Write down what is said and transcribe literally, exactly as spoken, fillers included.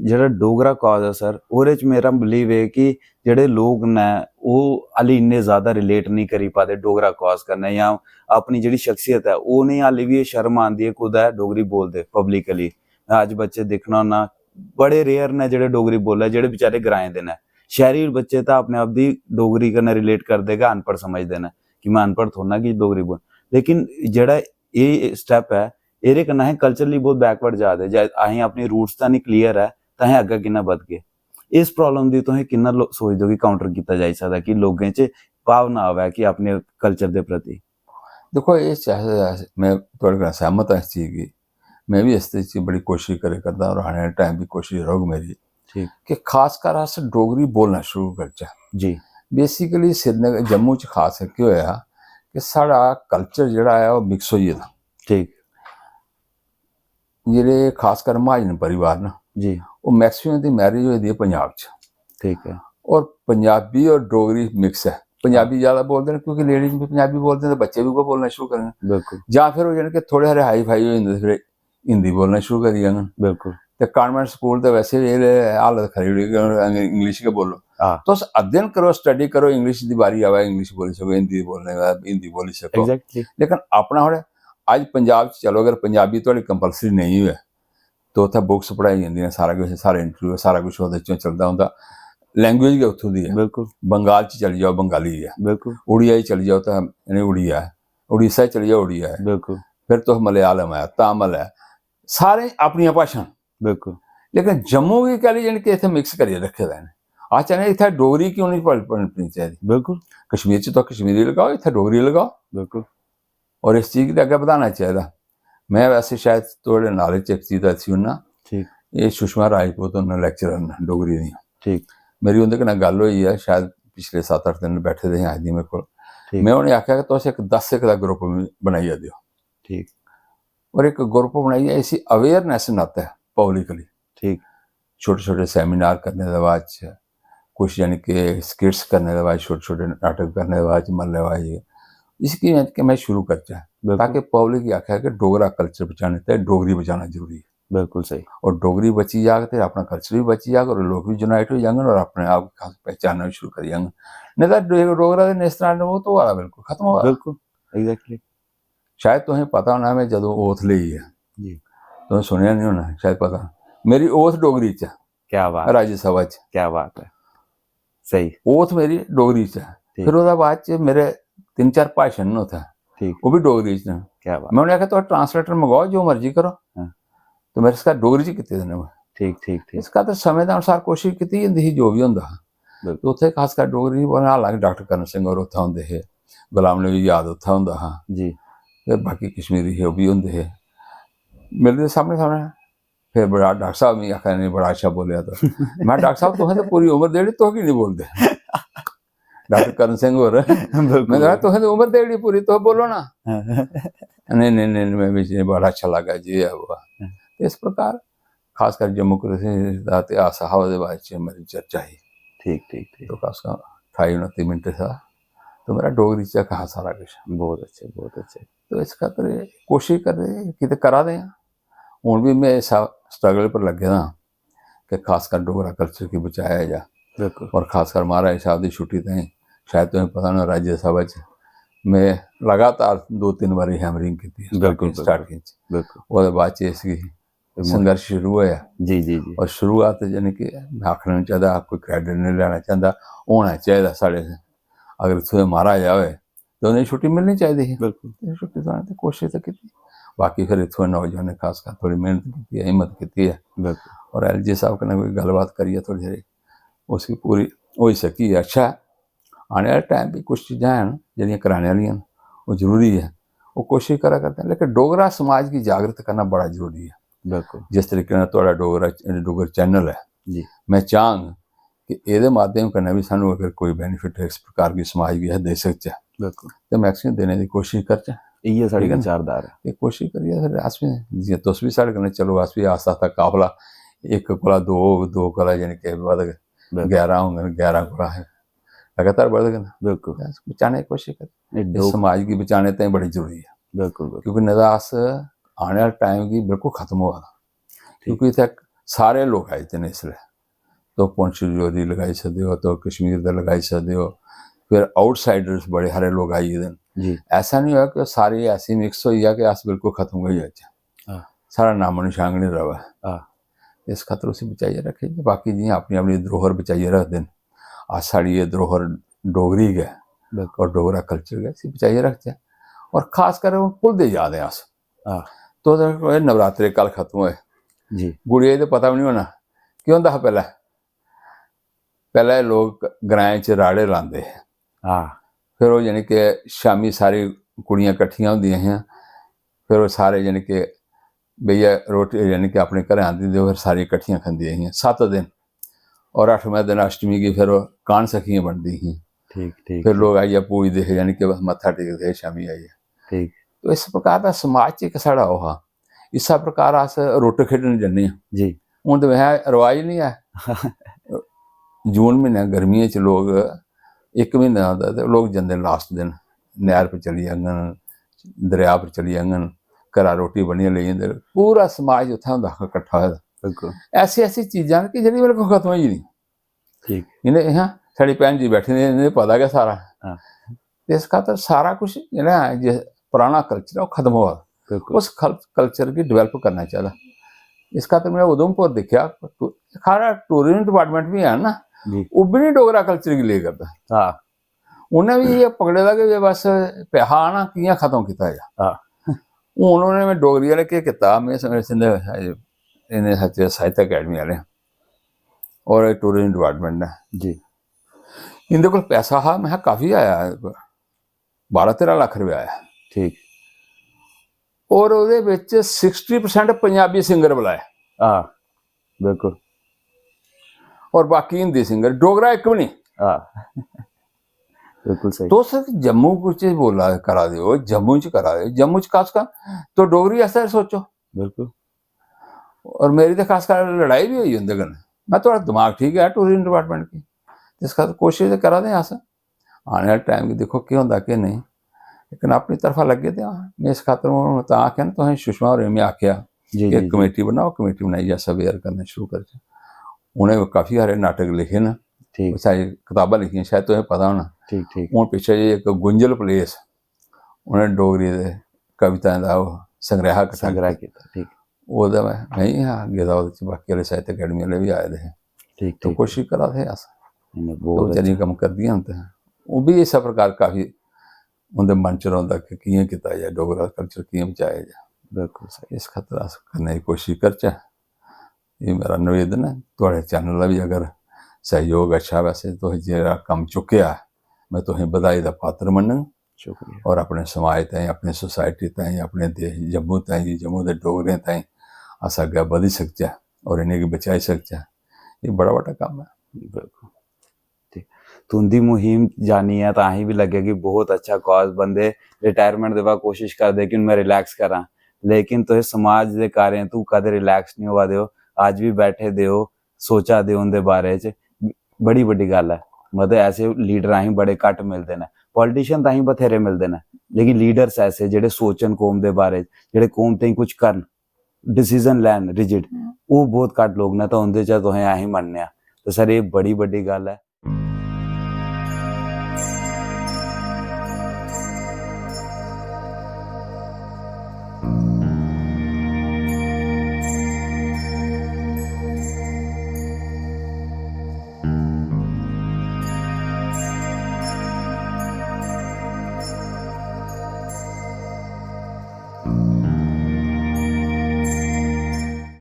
जेह्ड़ा डोगरा काज ऐ सर, ओह्दे च मेरा बिलीव ऐ कि जेह्ड़े लोक न, ओह् हाली इन्ने ज्यादा रिलेट नेईं करी पादे डोगरा काज कन्नै, जां अपनी जेह्ड़ी शख्सियत ऐ, ओह् उ'नेंगी हाली बी एह् शर्म आंदी ऐ कुतै डोगरी बोलदे पब्लिकली। में अज्ज बच्चे दिक्खना होन्ना, बड़े रेयर न जेह्ड़े डोगरी बोलै, जेह्ड़े बेचारे ग्राएं दे न। शैह्री बच्चे तां अपने आप दी डोगरी कन्नै रिलेट करदे गै अनपढ़ समझदे न कि में अनपढ़ थोह्ड़ा कि डोगरी बोल। लेकिन जेह्ड़ा एह् स्टैप ऐ, एह्दे कन्नै असें कल्चरली बहुत बैकवर्ड जा दे। जे असें अपनी रूट्स दा निं क्लियर ऐ, तां असें अग्गें कि'यां बधगे? इस प्रॉब्लम दी तुसें कि'यां लो-, सोचदे ओ कि काउंटर कीता जाई सकदा कि लोकें च भावना आवै कि अपने कल्चर दे प्रति? दिक्खो, एह् च-, में थुआढ़े कन्नै सैह्मत आं इस चीज गी। में बी इस चीज च बड़ी कोशिश करै करदा और आने आह्ले टाइम बी कोशिश रौह्ग मेरी ठीक। कि खासकर अस डोगरी बोलना शुरू करचै। जी। बेसिकली श्रीनगर, जम्मू च खास केह् होएआ कि साढ़ा कल्चर जेह्ड़ा ऐ, ओह् मिक्स होई गेदा। ठीक। जेह्ड़े खासकर महाजन परिवार न, जी। ओह् मैक्सिमम दी मैरिज होई दी ऐ पंजाब च। ठीक ऐ। और पंजाबी और डोगरी मिक्स ऐ। पंजाबी ज्यादा बोलदे न क्योंकि लेडीज भी पंजाबी बोलदे न, ते बच्चे बी उ'ऐ बोलना शुरू करदे न। बिल्कुल। जां फिर ओह् जानी कि थोह्ड़े हारे हाई फाई होई जंदे, ते फिर हिंदी बोलना शुरू करी जाङन। बिल्कुल। ते कॉन्वेंट स्कूल ते वैसे बी एह् हालत खरी होई दी कि इंग्लिश गै बोलो। हां। तुस अध्ययन करो, स्टडी करो, इंग्लिश दी बारी आवै, इंग्लिश बोली सको, हिंदी बोलने दा हिंदी बोली सको। एग्जैक्टली। लेकिन अपना थोह्ड़ा, अज्ज पंजाब च चलो, अगर पंजाबी थुआढ़ी कंपलसरी नेईं होऐ, तो उत्थै बुक्स पढ़ाई जंदियां, सारा कुछ, सारे इंटरव्यू, सारा कुछ ओह्दे चों चलदा होंदा। लैंग्वेज गै उत्थूं दी ऐ। बिल्कुल। बंगाल च चली जाओ, बंगाली ऐ। बिल्कुल। उड़िया च चली जाओ, तां इ'नें उड़िया ऐ। उड़ीसा च चली जाओ, उड़िया ऐ। बिल्कुल। फिर तुस मलयालम ऐ, तामिल ऐ, सारे अपनियां भाशां न। बिल्कुल। लेकिन जम्मू गी कैह्ली, जानी कि, इत्थै मिक्स करियै रक्खे दा इ'नें? अस चाह्न्ने इत्थै डोगरी क्यों निं पढ़-, पढ़-, पढ़नी चाहिदी? बिल्कुल। कश्मीर च तुस कश्मीरी लगाओ, इत्थै डोगरी लगाओ। बिल्कुल। और इस चीज गी अग्गें बधाना चाहिदा। में वैसे शायद थुआढ़े नालेज च इक चीज दस्सी ओड़ना। ठीक। एह् सुषमा राजपूत हुन लैक्चरर न डोगरी दियां। ठीक। मेरी उं'दे कन्नै गल्ल होई ऐ, शायद पिछले सत्त अट्ठ दिन बैठे दे हे, आई दी मेरे कोल। ठीक। में उ'नेंगी आखेआ कि तुस इक दस इक दा ग्रुप बनाइयै देओ। ठीक। और इक ग्रुप बनाइयै इसी अवेयरनेस नातै पब्लिकली ठीक। छोटे छोटे सेमिनार करने दे बाद च, कुछ यानी कि स्किट्स करने दे बाद, छोटे छोटे नाटक करने दे बाद च, मल्लेबाजी, इसकी यानी कि में शुरू करचै, बिल्कुल। ताकि पब्लिक गी आखेआ कि डोगरा कल्चर बचाने ते डोगरी बचाना जरूरी ऐ। बिल्कुल स्हेई। और डोगरी बची जाग ते अपना कल्चर बी बची जाग और लोक बी यूनाइट होई जाङन और अपने आप गी खास पहचानना बी शुरू करी जाङन। नेईं तां डो-, डोगरा ते इस तरह लोप होआ दा, बिल्कुल खत्म होआ दा। बिल्कुल। एग्जैक्टली। शायद तुसें पता होना, में जदूं ओथ लेई ऐ, जी। तुसें सुनेआ निं होना, शायद पता। मेरी ओथ डोगरी च ऐ, क्या बात। राज्यसभा च। क्या बात ऐ। स्हेई। ओथ मेरी डोगरी च ऐ। ठीक। फिर ओह्दे बाद च मेरे तिन्न चार भाशन न उत्थै, ठीक। ओह् बी डोगरी च न। क्या बात। में उ'नें आखेआ, "तुस ट्रांसलेटर मंगाओ, जो मर्जी करो।" हां। ते मेरे स्हाब डोगरी च कीते दे न। ठीक, ठीक। इस खातर समें दे अनुसार कोशिश कीती जंदी ही, जो बी होंदा हा। बिल्कुल। ते उत्थै खास कर डोगरी च बोलना, हालांकि डाक्टर करण सिंह होर उत्थै होंदे हे, गुलाम नबी आजाद उत्थै होंदा हा, जी। ते बाकी कश्मीरी हे, ओह् बी होंदे हे, मिलदे सामने सामने। फिर बड़ा डाक्टर साहब मिगी आखा दे, "नहीं, बड़ा अच्छा बोलेआ तुस।" में, "डाक्टर साहब, तुसें ते पूरी उम्र देई ओड़ी, तुस की निं बोलदे?" डाक्टर करण सिंह होर, बिल्कुल। "में कहा, तुसें ते उम्र देई ओड़ी पूरी, तुस बोलो ना।" हां। "नहीं, नहीं, नहीं, मैं भी, बड़ा अच्छा लगा, ये है, वो है।" हां। इस प्रकार खासकर जम्मू कश्मीर दा इतिहास हा, ओह्दे बारे च मेरी चर्चा ही। ठीक, ठीक, ठीक। तो खासकर ठाई उनत्ती मिनट था, तो मेरा डोगरी च हा सारा किश। बहुत अच्छे, बहुत अच्छे। तो इस खातर कोशिश कर रहे, किते करा दे आं। हून बी में इस स्ट्रगल पर लग्गे दा आं कि खासकर डोगरा कल्चर गी बचाया जा। बिल्कुल। और खासकर महाराज साहब दी छुट्टी ताईं, शायद तुसें पता होना, राज्यसभा च में लगातार दो तिन्न बारी हैमरिंग कीती, बिल्कुल, बिल्कुल। स्टार्टिंग च। बिल्कुल। ओह्दे बाद च इसगी बिल्कुल। संघर्ष शुरू होया। जी, जी, जी। और शुरुआत, यानी कि, में आखना निं चाहिदा, कोई क्रेडिट निं लैना चांह्दा, होना चाहिदा साढ़े। अगर इत्थूं दे महाराजा होए ते उ'नेंगी छुट्टी मिलनी चाहिदी ही। बिल्कुल। ते छुट्टी दोआने दी कोशिश ते कीती। बाकी फिर इत्थूं दे नौजवानें खासकर थोड़ी मेहनत कीती ऐ, हिम्मत कीती ऐ। बिल्कुल। और एल जी साहब कन्नै कोई गल्लबात करियै थोड़ी हारी उसगी पूरी होई सकी ऐ। अच्छा ऐ, आने आह्ले टाइम बी कुछ चीजां हैन जेह्ड़ियां कराने आह्लियां न, ओह् जरूरी ऐ, ओह् कोशिश करा करदे न। लेकिन डोगरा समाज गी जागृत करना बड़ा जरूरी ऐ। बिल्कुल। जिस तरीके नाल थुआढ़ा डोगरा, डुग्गर चैनल ऐ, जी। में चाह्ङ कि एह्दे माध्यम कन्नै बी सानूं अगर कोई बेनिफिट इस प्रकार गी समाज गी अस देई सकचै, बिल्कुल। ते मैक्सिमम देने दी कोशिश करचै। इ'यै साढ़ी ठीक ऐ ना? विचारधारा। ते कोशिश करियै फिर अस बी, जि'यां तुस बी साढ़े कन्नै चलो, अस बी आस्ता आस्ता काफला इक कोला दो होग, दो कोला, यानी कि, बधग, बिल्कुल। ग्यारह होङन, ग्यारह कोला अस लगातार बधङन। बिल्कुल। ते अस बचाने दी कोशिश करचै। एह् इस डोग-, समाज गी बचाने ताईं बड़ी जरूरी ऐ, बिल्कुल, बिल्कुल। क्योंकि नेईं तां अस आने आह्ले टाइम गी बिल्कुल खत्म होआ दा, क्योंकि इत्थै सारे लोक आई जंदे न इसलै। तुस पुंछ जोरी लगाई सकदे ओ, तुस कश्मीर दा लगाई सकदे ओ, फिर आउटसाइडर्स बड़े सारे लोक आई गेदे न। जी ऐसा नहीं होया कि सारे ऐसी मिक्स होई जा कि अस बिल्कुल खत्म होई जाचै। हां साढ़ा नामो निशान गै नहीं रवै। हां इस खातर उसी बचाइयै रक्खे। बाकी जियां अपनी अपनी धरोहर बचाइयै रखदे न, अस साढ़ी एह् धरोहर डोगरी गै बिल्कुल और डोगरा कल्चर गै, इसी बचाइयै रखचै। और खास कर हून भुलदे जा दे अस। हां तो एह् नवरात्रे कल खत्म होए, जी गुड़िया गी ते पता बी नहीं होना केह् होंदा हा पैह्लें। पैह्लें लोक ग्राएं च राड़े लांदे हे, हां फिर ओह् यानी कि शामी सारी कुड़ियां किट्ठियां होंदियां हियां, फिर ओह् सारे यानी कि बेहियै रोटी यानी कि अपने घरें आंदी ते फिर सारियां किट्ठियां खंदियां हियां सत्त दिन। और अठमें दिन अष्टमी गी फिर ओह् कान सखियां बनदी ही। ठीक ठीक फिर लोक आइयै पूजदे हे, यानी कि मत्था टेकदे हे शामी आइयै। ठीक तो इस प्रकार दा समाज च इक साढ़ा ओह् हा। इस्सै प्रकार अस रुट्ट खेढन जन्ने आं। जी हून ते वैसे रवाज निं ऐ। जून म्हीनै गर्मियें च लोक इक म्हीना होंदा ते लोक जंदे लास्ट दिन नैह्र पर चली जाङन, दरेआ पर चली जाङन, घरा रोटी बनियै लेई जंदे। पूरा समाज उत्थै होंदा हा किट्ठा होए दा। बिल्कुल ऐसी ऐसी चीजां न कि जेह्ड़ी बिल्कुल खत्म होई गेदी। ठीक इ'नें इ'यां साढ़ी भैन जी बैठी दी, इ'नें पता गै सारा। हां। ते इस खातर सारा कुछ जेह्ड़ा ऐ, जे पराना कल्चर ऐ, ओह् खत्म होआ दा। बिल्कुल उस कल्चर गी डिवैलप करना चाहिदा। इस खातर में उधमपुर दिक्खेआ, टू- साढ़ा टूरिज्म डिपार्टमेंट बी है ना, जी ओह् बी नहीं डोगरा कल्चर गी ले करदा। हां उ'नें बी एह् पकड़े दा कि जे बस पैहा आना, कि'यां खत्म कीता जा। हां हून उ'नें में डोगरी आह्ले केह् कीता, में समझ इ'नें सच्चे साहित्य अकैडमी आह्ले और टूरिज्म डिपार्टमेंट ने, जी इं'दे कोल पैसा हा, में किहा काफी आया, बारां तेरां लक्ख रपेआ आया। ठीक और ओह्दे बिच सिक्सटी परसेंट पंजाबी सिंगर बुलाए हां बिल्कुल और बाकी हिंदी सिंगर, डोगरा इक बी नहीं। हां बिल्कुल सही तुस जम्मू च बोला करा दे ओ, जम्मू च करा दे ओ, जम्मू च खास कर तो डोगरी आस्तै सोचो। बिल्कुल और मेरी ते खास कर लड़ाई बी होई उं'दे कन्नै। में थुआढ़ा दमाग ठीक ऐ टूरिज्म डिपार्टमेंट गी, इस खातर कोशिश ते करा दे आं अस। आने आह्ले टाइम गी दिक्खो केह् होंदा केह् नेईं, लेकिन अपनी तरफा लग्गे दे आं। में इस खातर हून तां आखेआ ना तुसें, सुषमा होरें में आखेआ जी कि जी कमेटी बनाओ, कमेटी बनाइयै अस अवेयर करना शुरू करचै। उ'नें काफी सारे नाटक लिखे न, ठीक सारी कताबां लिखियां, शायद तुसें पता होना। ठीक ठीक हून पिच्छें जे इक गुंजल प्लेस, उ'नें डोगरी दे कविताएं दा ओह् संग्रैह किट्ठा संग्रह कीता। कीता ठीक ओह्दा में में ही हा गेदा ओह्दे च, बाकी आह्ले साहित्य अकैडमी आह्ले बी आए दे हे। ठीक तो ठीक कोशिश करा दे हे अस। इ'नें तो बहुत बेचारियां अच्छा कम्म करदियां न ते ओह् बी इस्सै प्रकार काफी उं'दे मन च रौंह्दा कि कि'यां कीता जाए, डोगरा कल्चर कि'यां बचाया जाए। बिल्कुल सही इस खातर अस करने दी कोशिश करचै। एह् मेरा निवेदन ऐ। थुआढ़े चैनल दा बी अगर सैह्योग अच्छा, वैसे तुसें जेह्ड़ा कम्म चुक्केआ, में तुसें बधाई दा पात्र मन्नङ। शुक्रिया और अपने समाज ताईं, अपनी सोसाइटी ताईं, अपने देश जम्मू ताईं, जम्मू दे डोगरें ताईं अस अग्गें बधी सकचै और इ'नेंगी बचाई सकचै। एह् बड़ा बड्डा कम्म ऐ। बिल्कुल ठीक। तुं'दी मुहिम जानियै तां असें बी लग्गेआ कि बहुत अच्छा काज, बंदे रिटायरमेंट दे बाद कोशिश करदे कि हून में रिलैक्स करां, लेकिन तुस समाज दे कार्य तू कदें रिलैक्स निं होआ दे ओ। अज्ज बी बैठे दे ओ, सोचा दे ओ उं'दे बारे च, बड़ी बड्डी गल्ल ऐ। मतलब ऐसे लीडर असें बड़े घट्ट मिलदे न, पॉलिटिशियन तां असें बथेरे मिलदे न, लेकिन लीडर्स ऐसे जेह्ड़े सोचन कौम दे बारे च, जेह्ड़े कौम ताईं कुछ करन, डिसीजन लैन रिजिड, ओह् बहुत घट्ट लोक न। तां उं'दे चा तुसें असें मन्नेआ, ते सर एह् बड़ी बड्डी गल्ल ऐ।